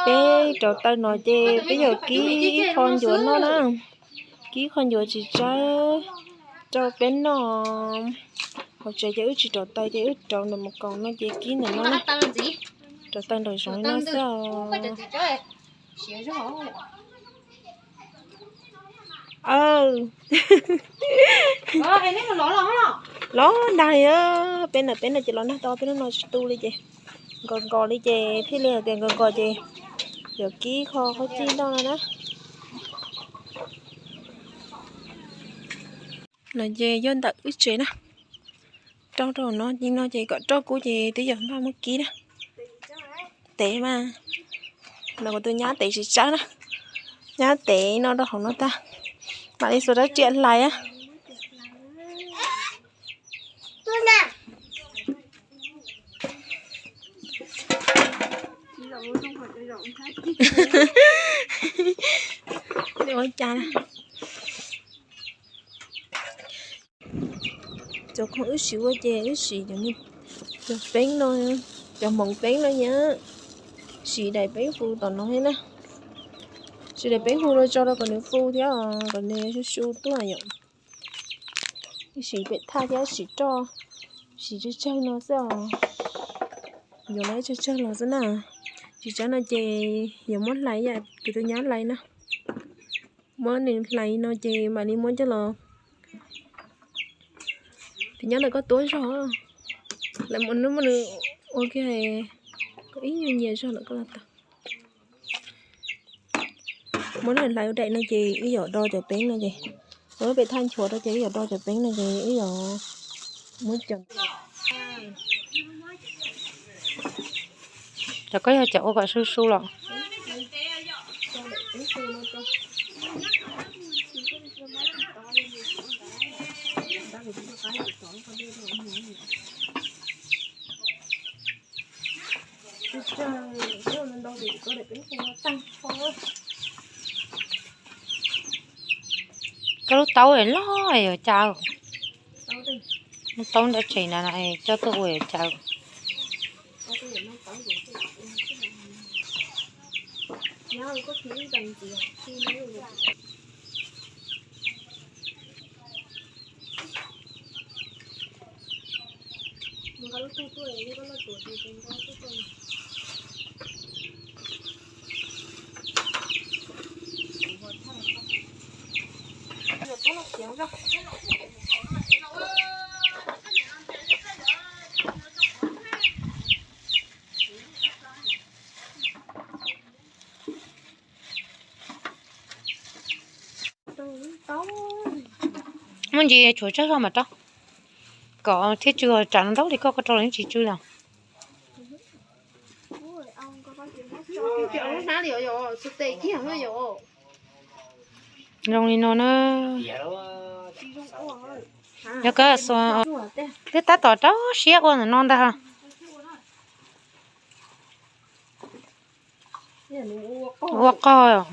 Peb rauv taws no ces peb yuav kib ib qho ncuav noj na. Kib qho ncuav tsis tsawg rau peb noj. Hauv tsev ces wb tsis rauv taws ces wb rauv ntawm mus koom no ces kib ntawm no na. Rauv taws nraum zoov li no xwb os. Los nag li, peb ntawm peb no ces los nag tau peb hnub no tsis tu li ces nkos nkos li ces thiaj li hais tias nkos nkos ces yuav kib qho qhob cij noj no na. No ces yog ntawm wb tsev na. Rau rau no, no ces kom rau kub ces twb yog npaj muab kib na. Tev mas, no kuv tus nyab tev tsis tsawg na. Nyab tev no rau hauv no tag, mam li xuas rab riam hlais. Ua cas na. Cov khoom wb siv ua ces wb siv cov peeb no, cov hmoov peeb no nyab. Siv daim peeb hu tom no thiab na. Siv daim peeb hu no tso rau kom nws hu thiab kom nws su su tuaj yom. Wb siv pem thaj thiab siv roj, siv tsawg tsawg no xwb os. Yuav los tsawg tsawg los xwb na. Tsis tsawg no ces yuav muab hlais, yam kuv tus nyab hlais na. Muab nws hlais no ces mam li muab coj los, tus nyab ntawm koj tuab zog, lawv muab nws ua kiag ib nyuag nyias zog lawm koj los tau. Muab nws hlais ua daim no ces wb yuav do cov peeb no ces, muab pem thaj nchuav rau ces wb yuav do cov peeb no ces wb yuav muab cov, cov koj yog cov ua kom su su los. Koj lub taub loj yuav cas, lub taub ntawm tsev na coj tuaj ua yuav cas. Muaj ntsis tshuav tsawg zog mas rau, kom thiaj tsw, tsam no ntau li koj, koj rau los yeej tsis tsw los. Zoo li no na. Yog koj xua, twb tab tom rau siab ua ntawm no ntag. Ua qog.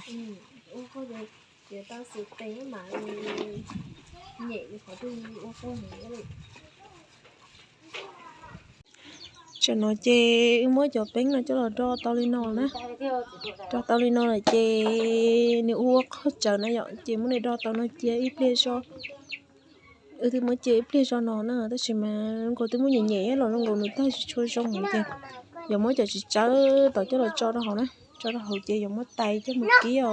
Tsam no ces wb muab cov peeb no coj los do tau li no na. Do tau li no lawm ces nws ua qog tsawv na yom, ces muab nws do tau no cia ib pliag zog. Wb twb muab cia ib pliag zog no na, tab sis mas zoo nkaus twb muab nyem nyem los zoo nkaus nws tag tsis tshua zoo ces yuav muab cov tsis tsawv tom coj los tso rau hauv na, tso rau hauv ces yuav muab tais coj mus kib os.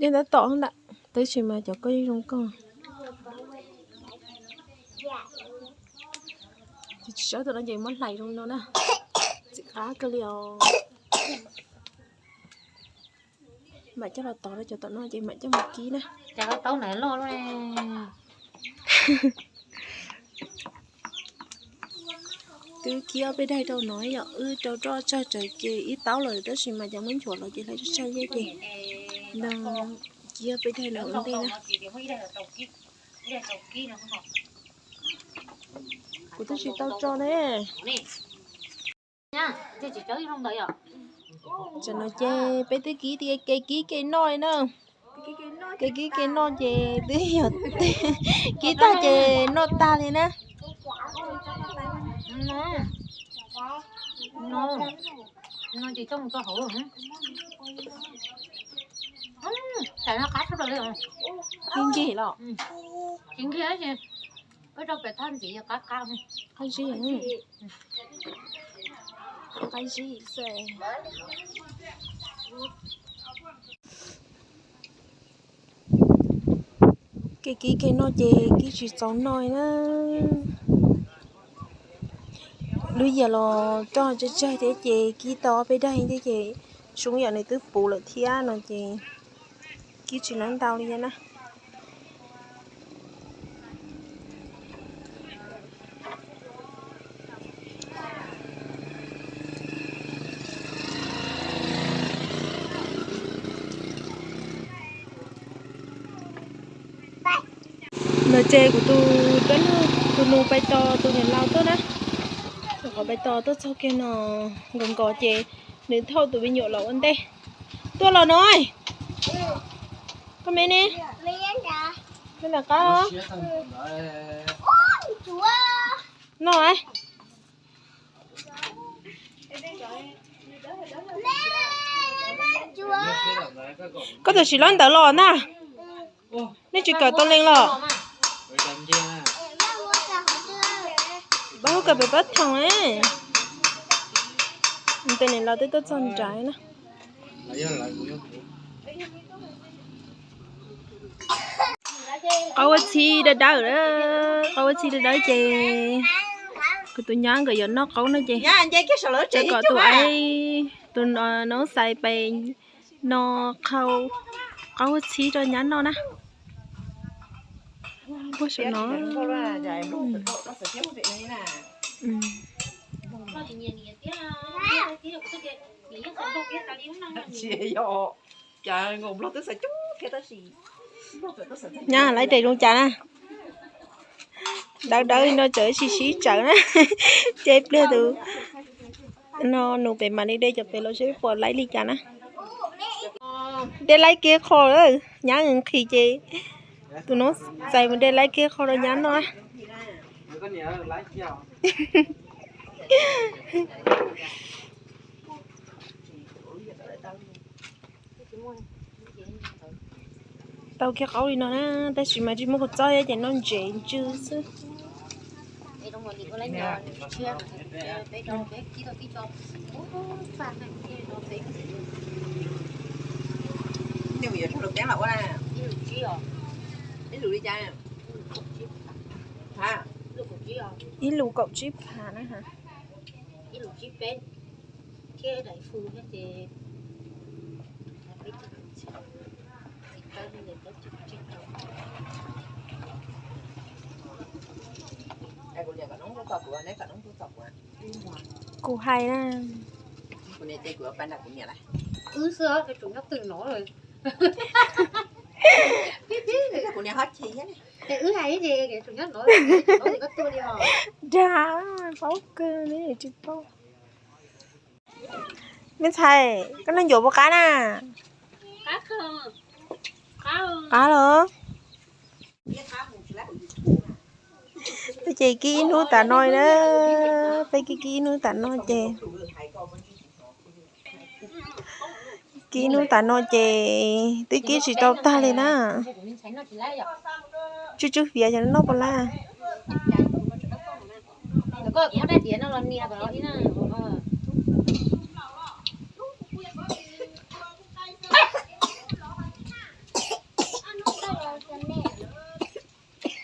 Dej tab tom ntawm, tab sis mas cov koj yeej zoo koj. Ces tsis tsawv tom no ces muab hlais zoo no na. Txiv qab kawg li os. Mam coj los tov rau cov tom no ces mam coj mus kib na. Twb kib ob peb daig rau no yom, wb rau roj tsawg tsawv ces ib taub lawm tab sis mas cov muab nchuav los ces hlais tsawg tsawg yej ces no kib ob peb daig no ua ntej na. Kuv twb tsis tau tso ne. Tam no ces peb twb kib ke kib ke noj li na. Kev kib kev noj ces twb yog kib tag ces noj tag li na. Tsis ncig los, tsis ncig, peb rau pem thaj ntxiv qab qab, qab zib, qab zib xwb. Kev kib kev noj ces kib tsis txaus noj na. Lub yias los roj tsawg tsawg thiab ces kib tau ob peb daim thiab ces Suab yam nws twb puv lawm thiab no ces kib tsis laib ntau li na. No ces kuv tus dab laug, tus nus pais tos tus niam laus tuaj na. Tus qhov pais tos tuaj txog kiag no nkaus nkaus ces nws thauj tus me nyuam los ua ntej. Tuaj los no. Koj me ne? Me ntawm qab. No. Koj tam sim lob ntawd los ntag. Nej tsis kawm tau leej los? Pab kawm pem pab thoom. Tej niam laus twb tuaj txog nrad na. Qaub ua txhib dawb dawb, qaub ua txhib dawb dawb ces kuv tus nyab nkawd yuav noj qaub no ces kom tus aib, tus noob xais pes no qhau qaub ua txhib rau nyab noj na. Puag saum no. Nyab lawv daim zoo cas na. Dawb dawb no txawm tsis sib tsawv na. Ces pliag tus no nus pem mam li de cov pem los seb puas laib li cas na. De laib kiag qho lawm, nyab nqhis ces tus noob xais mus de laib kiag qho rau nyab noj. Tau kiag qaub li no na, tab sis mas tsis muaj kua txob thiab ces noj ntsev ntsw xwb. Ib lus kaum tsib phav na. Kuv hais na. Dag, paub kawg li tsis paub. Me ntxhais, koj noj ncuav puas qab na? Qab los. Peb ces kib ib hnub tas no na, peb kib kib ib hnub tas no ces, kib ib hnub tas no ces twb kib tsis tau tag li na. Tsw tsw fiav ces noj puas laj.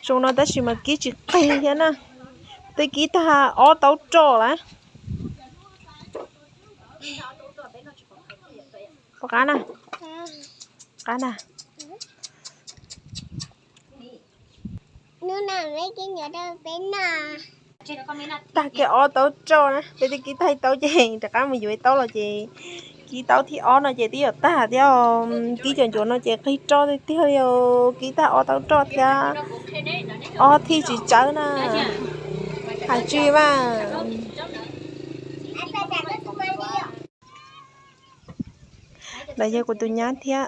Zoo no tab sis mas kib tsis qig thiab na. Twb kib tag ob taub roj lawm. Puas qab na? Qab na. Tag kiag ob taub roj na, peb twb kib tag ib taub ces rov qab mus yuav ib taub los ces kib taub thib ob no ces twb yuav tag thiab. Kib cov ncuav no ces qig roj tiag tiag li os, kib tag ob taub roj thiab ob thij tsis tsawb na. Hais tsis mas. Lawv yog kuv tus nyab thiab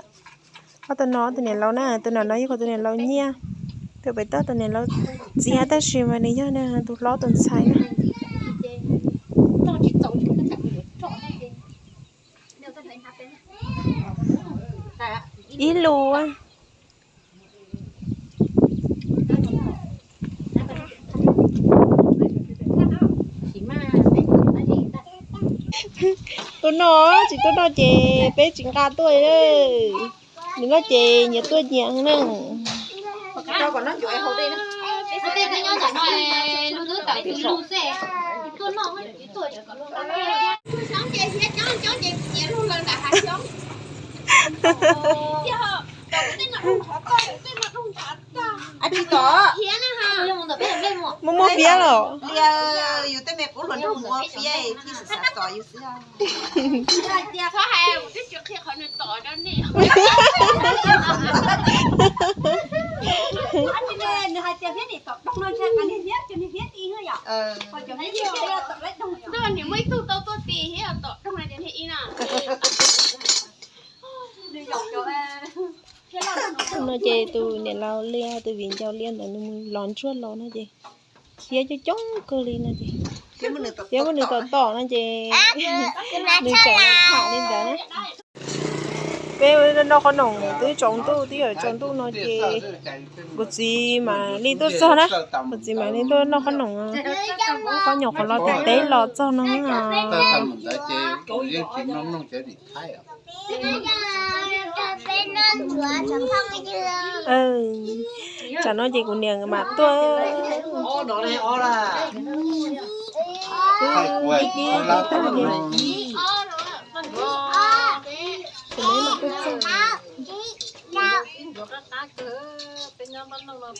Ob tug no tus niam laus na, tus no no yog tus niam laus nyiaj, tus pem toj tus niam laus txiv, tab sis mas nws yog tus hlob tus ntxhais na. Ib lus. Tus no tsis tuaj noj ces peb tsis nqa tuaj. Nws noj ces nyias tuaj nyias na. Muaj muaj fiab los? No ces tus niam laus Liaj, tus viv ncaus Liaj ntawd nws mus lov ntsuag los no ces thiab coob coob kawg li no ces, thiab muab nws tom tom no ces nws tseem tham li ntawd na. Peb noj qhob noom twb tsaus ntuj, twb yuav tsaus ntuj no ces kuv txiv mam li tuaj txog na, kuv txiv mam li tuaj noj qhob noom, qhob noom qhov los teb teb los txog no. Tsam no ces kuv niam mam tuaj. Twb ib kib tag li. Kuv niam mam tuaj txog.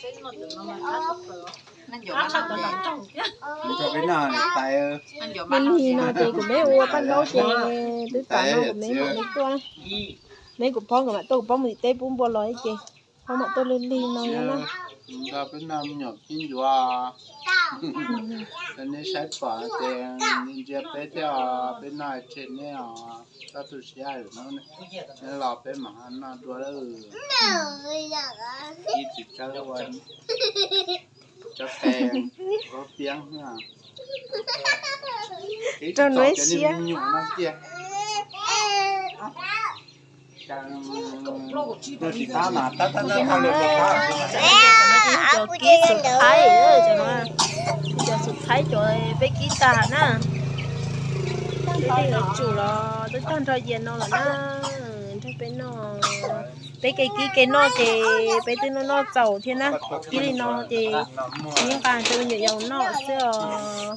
Peb lig no ces kuv niam ua paj ntaub ces twb tas no kuv niam mam li tuaj. Neb kuv phob nkawd mam tuaj, kuv phob mus tim teb pub npua los ces phob mam tuaj lig lig no na. Neb saib pom ces ntsia peb thiab, peb noj tseg neb os, txhob tu siab no, neb los peb mam noj dua lawm. Ib tsis tsawb ua, tsawb qe, ua piab. Rau nuv siab. Cov kib xu thaib, cov xu thaib cov peb kib tag na. Twb tij tsum los twb tag nrho yias no lawm na, nrog peb noj. Peb kev kib kev noj ces peb twb noj noj txaus thiab na. Kib li no ces yeej nqa rau me nyuam yaus noj xwb os.